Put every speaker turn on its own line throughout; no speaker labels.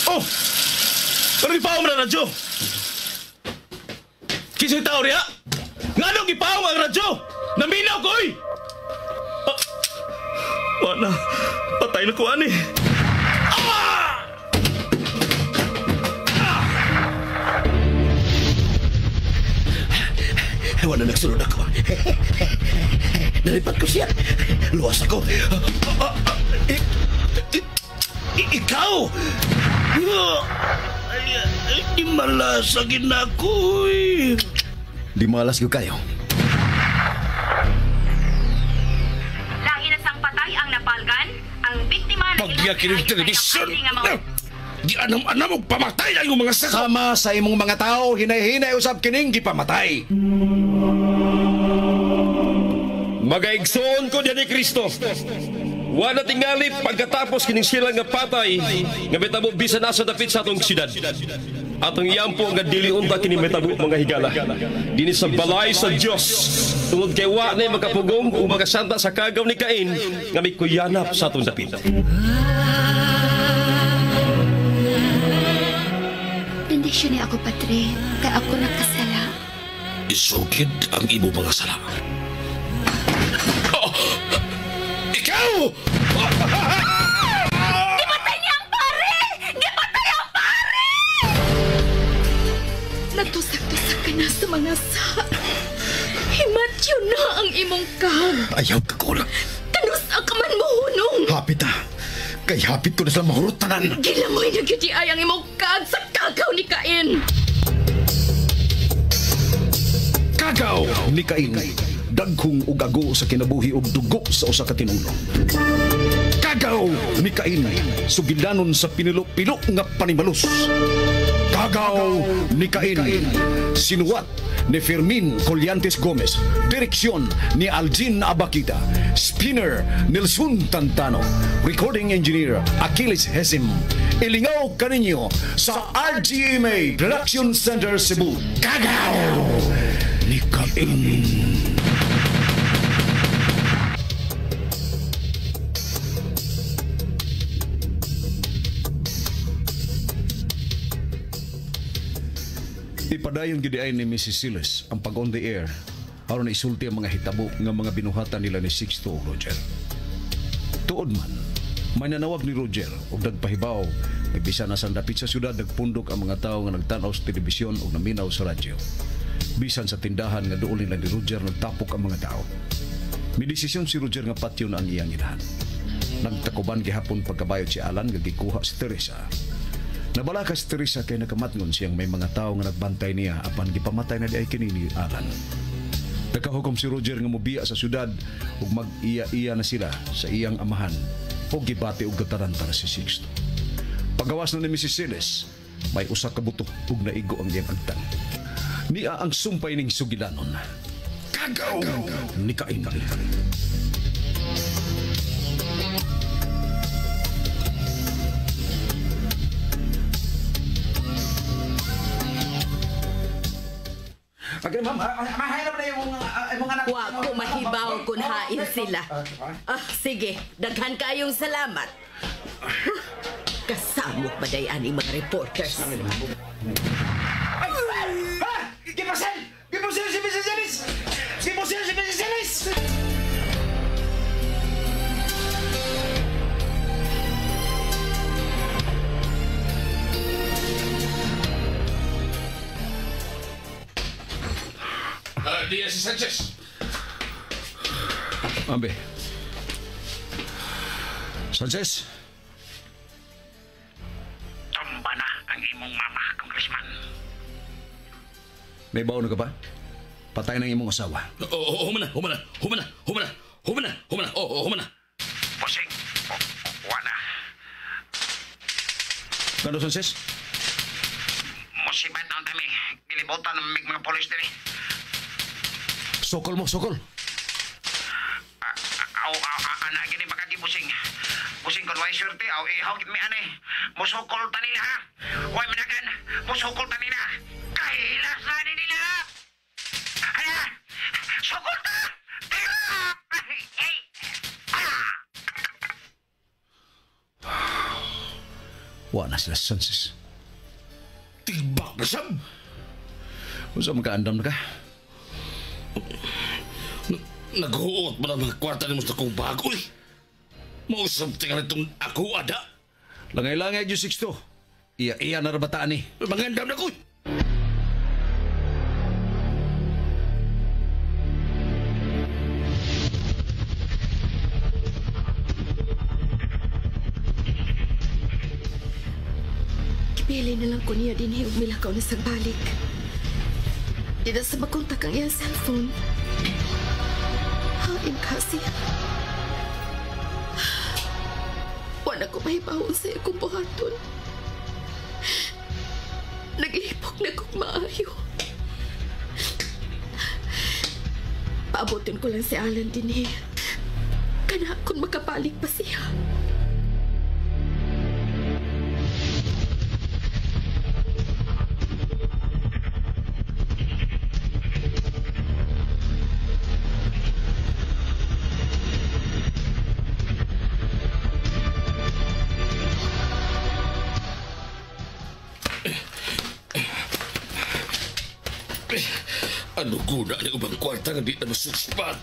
Oh! Pero gipaong na radyo! Kisa'y tao riya? Nga nung gipaong ang radyo? Naminaw ko, oy! Ah, wala. Patay na ko, ani. Ah! Ah!
Wala nagsulod ako. Nalipat ko siya. Luwas ako. Ikaw! Di malas na ko.
Di malas ko kayo.
Lahi na sang patay ang napalgan, ang biktima na
Pagyakin ng telebisyon! Di anam-anam og pamatay ang imong mga saka.
Sama sa imong mga tao, hinay-hinay usab kining gipamatay.
Magaigsoon ko diyan ni Kristo. Wala tingali pagkatapos kining sila nga patay nga mitabo bisan asa dapit sa atong siyudad. Atong iyampo nga dili unta kini mitabo mga higala. Dinhi sa balay sa Dios. Tungod kay wa nay makapugong ug makasanta sa kagaw ni Cain nga mikuyanap sa atong dapit.
Bendisyon ni ako, Padre, kay ako nakasala.
Isugid ang imo mga sala. Oh! Ikaw!
Gipatay niya ang pare! Gipatay ang pare!
Natusak-tusak ka na sa mga sa. Himatyo na ang imong kag.
Ayaw ka ko lang.
Kanus ang kaman mo hunong.
Hapit ah. Kay hapit ko na sila mahurot tanan.
Gilamoy na gyud ay ang imong kag sa kagaw ni Cain.
Kagaw ni Cain. Dagkong ug ago sa kinabuhi og dugo sa usa ka tinulo. Kagaw ni Cain, sugilanon sa pinilo-pilo nga panimalus. Kagaw ni Cain, sinuwat ni Fermin Collantes Gomez, direksyon ni Aljin Abakita, spinner Nelson Tantano, recording engineer Achilles Hesim. Ilingaw kaninyo sa RGMA Production Center Cebu. Kagaw ni Cain. Ipadayon gid ay ni Mrs. Siles ang pag on the air aron isulti ang mga hitabo nga mga binuhatan nila ni Sixto ug Roger. Tuod man, may nanawag ni Roger og nagpahibaw nga bisan asa dapit sa syudad nagpundok ang mga tawo nga nagtan-aw sa telebisyon ug naminaw sa radyo. Bisan sa tindahan nga duol nila ni Roger nagtapok ang mga tao. Midesisyon si Roger nga patyon ang iyang inahan. Nagtakuban gihapon pagkabayot si Alan nga gikuha si Teresa. Nabalaka si Teresa kay nakamatngon siyang may mga tao nga nagbantay niya apan gipamatay na di ay kini ni Alan. Nakahukom si Roger nga mobiya sa syudad ug mag-iya-iya na sila sa iyang amahan o gibati og gatarantara si Sixto. Pagawas na ni Mrs. Siles, may usa ka buto ug naigo ang iyang agtang. Niya ang sumpay ning sugilanon. Kagaw ni Cain.
Okay, ma'am. Mahailap na yung anak.
Wa ko mahibaw kung hain sila. Ah, sige, daghan kayong salamat. Kasamok ba day ani mga reporters?
Ay! Ha! Gipasil! Gipasil si Mrs. Ellis! Gipasil si Mrs. Ellis!
Diya si Sanchez.
Ambe. Sanchez?
Tumba na ang imong mama, Congressman.
May baon na ka ba? Patay ng imong asawa.
Oo, humana, humana, humana, humana, humana, humana, oo, humana.
Pusing, wala.
Kano, Sanchez?
Musibat na kami. Gilibutan ng mga polis diri.
Sokol mo, sokol.
Anak gini baka gibusing. Busing kon way swerte aw ihaw gid mi ani. Musukol ta nila ha. Way managan, musukol ta nila. Kahilas na ni nila. Hala, sukol ta.
Wa na sila senses.
Tigbak na sab.
Unsa magkaandam na ka?
Naghuot man ang mga kwarta ni mo sa akong bago eh. Mausap tingal itong ako ada.
Langay-langay Diyos Sixto. Iya-iya na rabataan eh.
Magandam na ko eh.
Pili na lang ko niya din ug milakaw na sa balik. Di na sa makontak ang iyang cellphone. Hain ka siya. Wala ko mahibaon sa akong buhaton. Naglipok na kong maayo. Paabotin ko lang si Alan din eh. Kana kung makabalik pa siya.
Ano guna ni ubang kwarta nga di na masuspat?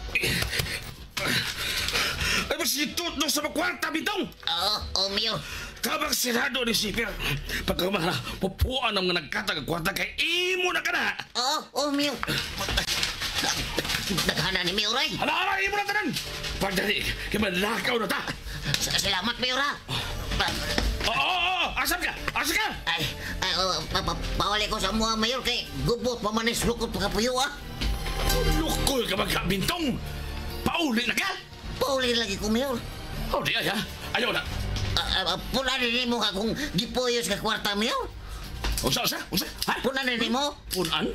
Ay, masitut nung sa mga kwarta, bitong!
Oo, Mayor.
Kabang sirado ni Sipir. Pagkamana, pupuan ang mga nagkatag ang kwarta kay imo na ka na!
Oo, Mayor. Naghana ni Mayor ay.
Hala, imo na tanan! Pagdali, kay manlakaw na ta!
Salamat, Mayor ha.
Oo, asam ka! Asam ka!
Ay, pawali ko sa mga Mayor kay gubot pamanis lukot pagkapuyo ah.
Lukoy ka magkabintong! Pauli na ka!
Pauli lagi ko, Mayor.
Oh, di ay ha? Ayaw na.
Puna rin mo ka kung gipuyos ka kwarta, Mayor.
Unsa? Ha?
Puna rin mo?
Punan.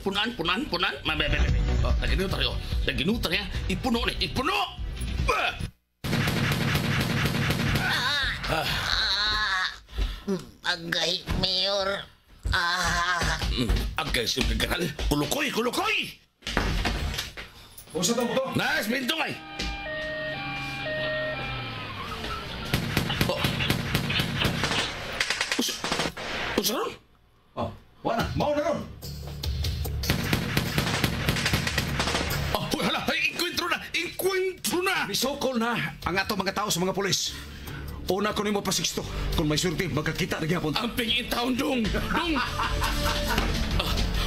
Mabe. Naginutar yo. Naginutar niya. Ipuno ni. Ipuno!
Agay, Mayor.
Agay siya kagaral. Kulukoy!
Unsa tong buto?
Nice, bintong ay! Oh. Unsa ron?
Oh, wala. Mao na ron.
Oh, huy, hala. Ay, inkwentro na!
Misukol na ang ato mga tao sa mga pulis. Una ko nimo pa Sixto. Kung may surti, magkakita na gyapon.
Ang pingin taon, dong! Dong!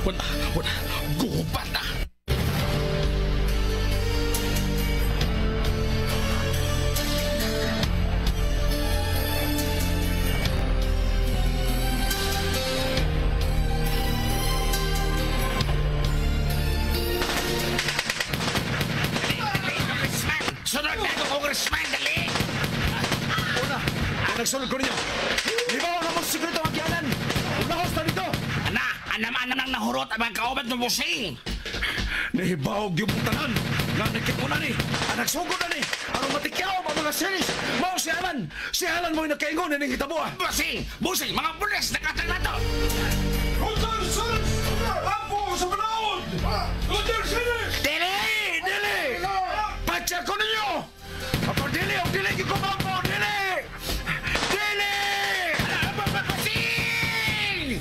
Wala. Gubat na! Sunod na ako, Congressman! Dali!
Nagsunod ko ninyo. Ibaw na mong sikreto ang kianan. Unahos na dito.
Ana, anam-anam nang nahurot ang mga kaobat ng busing.
Nahibawag yung tanan. Nga nagkipuna ni. Ang nagsugod na ni. Aron matikyaw ang mga sinis. Mao si Alan. Si Alan mo'y nakaingon na ning hitabo.
Busing! Busing! Mga pulis! Nakatang na to!
Roger Sinis! Apo sa manaon! Roger Sinis!
Dili! Dili! Patsa ko ninyo! Ako dili! O dili! Gikumampo! Dili! Dili!
Busing!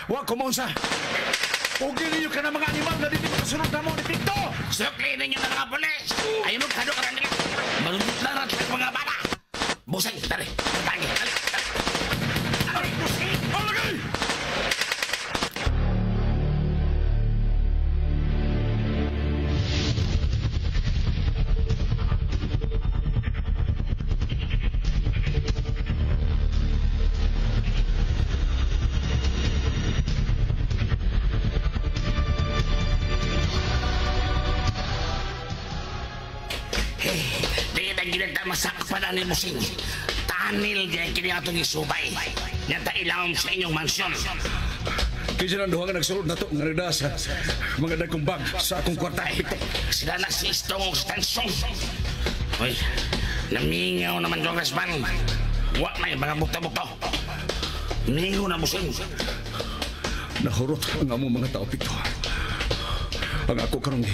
Wa kumonsa. Ugi ninyo ka na mga animal na dili makasunod na mo ni Pinto.
Sukli ninyo na mga pulis. Ayaw mo kano ka na nila. Malunod na rin sa mga bata. Busing, dali. Dali, dali, dali. Dali, busing!
Alagay!
Di na ginagda masakpan ni Busing. Tanil gaya kini atong isubay. Nyata ilawom sa inyong mansyon.
Kaysa nang duha nga nagsulod na to nga nagdasa mga dagkong bag sa akong kwarta.
Sila na si Istong og Tansong. Uy, namingaw naman, Congressman. Wa may mga bukto-bukto. Mingaw na busing.
Nahurot ang among mga tao, Pito. Ang ako karong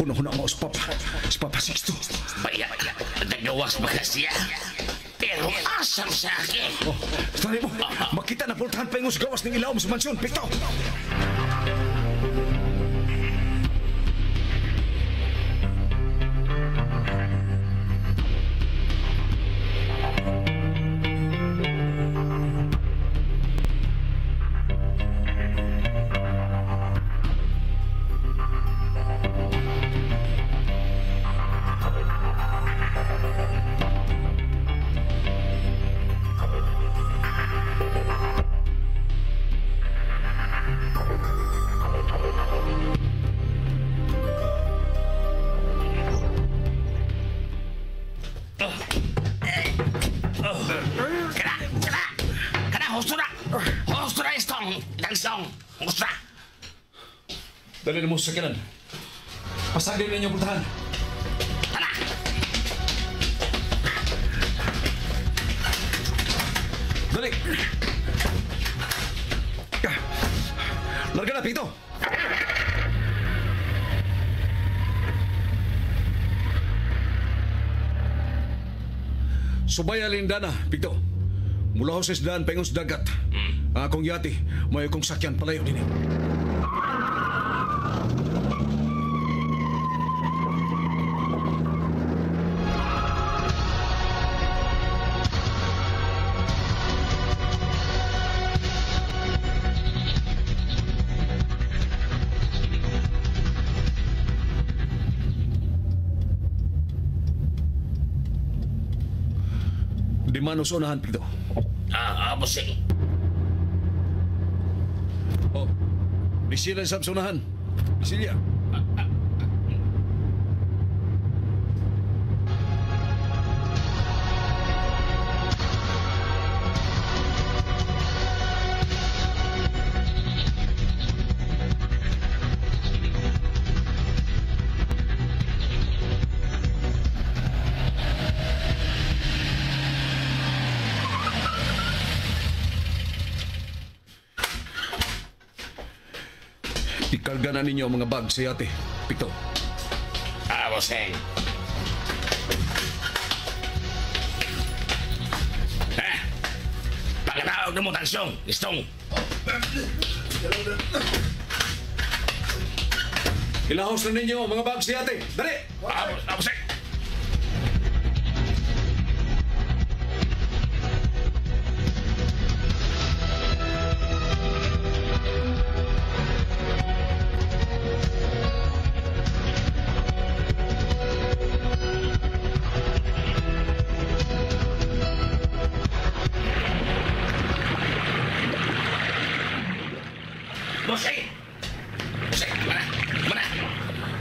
huna-huna mo sa Papa Sixto.
Baya, nagawas ba siya? Pero asam sa akin.
Oh, tali mo, makita na pultahan pa yung gawas ng ilawom sa mansyon, Pito. Dali na mo sa kanan. Pasagin ninyo pultahan.
Tara!
Dali! Larga na, Pito! Subaya lindana, Pito. Mula ho sa isdaan, paingon sa dagat. Ang akong yati, may akong sakyan palayo din. Di manos unahan, Pito.
Busing.
Oh, di sila sa unahan. Di sila. Ikarga na ninyo ang mga bag sa yate, Pito.
Busing. Pagkatawag na mo, Tansong. Istong.
Ilahos na ninyo ang mga bag sa yate. Dali!
Busing. Busing! Busing! Mana! Mana!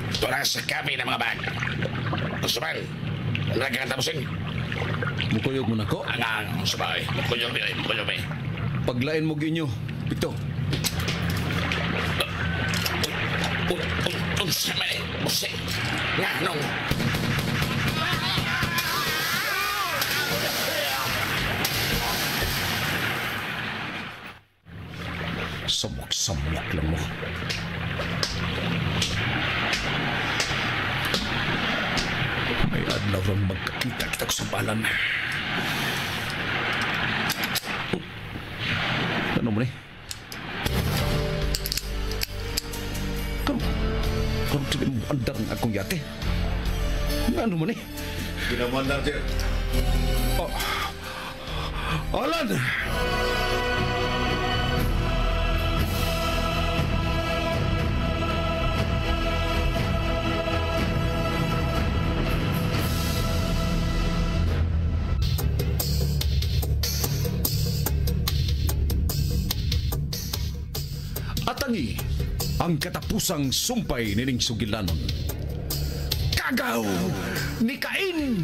Ito na sa kabi ng mga bag. Gusto man, lagyan ka busing.
Mukuyog mo na ko?
Ang sabay. Mukuyog eh. Mukuyog eh.
Paglain mo ginyo, Pito.
Unsa man eh, busing. Nga nung.
Samok-samok lang mo. May adlaw rang magkakita kita ko sa balan. Ano mo ni? Karon dili mo andar ang akong yate. Ano mo ni?
Ginamandar, sir.
Oh. Alan! Atangi ang katapusang sumpay nining sugilanon. Kagaw ni Cain!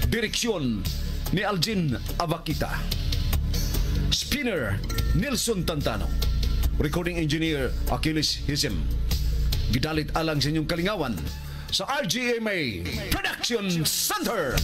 Direksyon ni Aljin Abakita. Spinner Nelson Tantano. Recording engineer Achilles Hisem. Gidalit alang sa inyong kalingawan sa RGMA Production Center.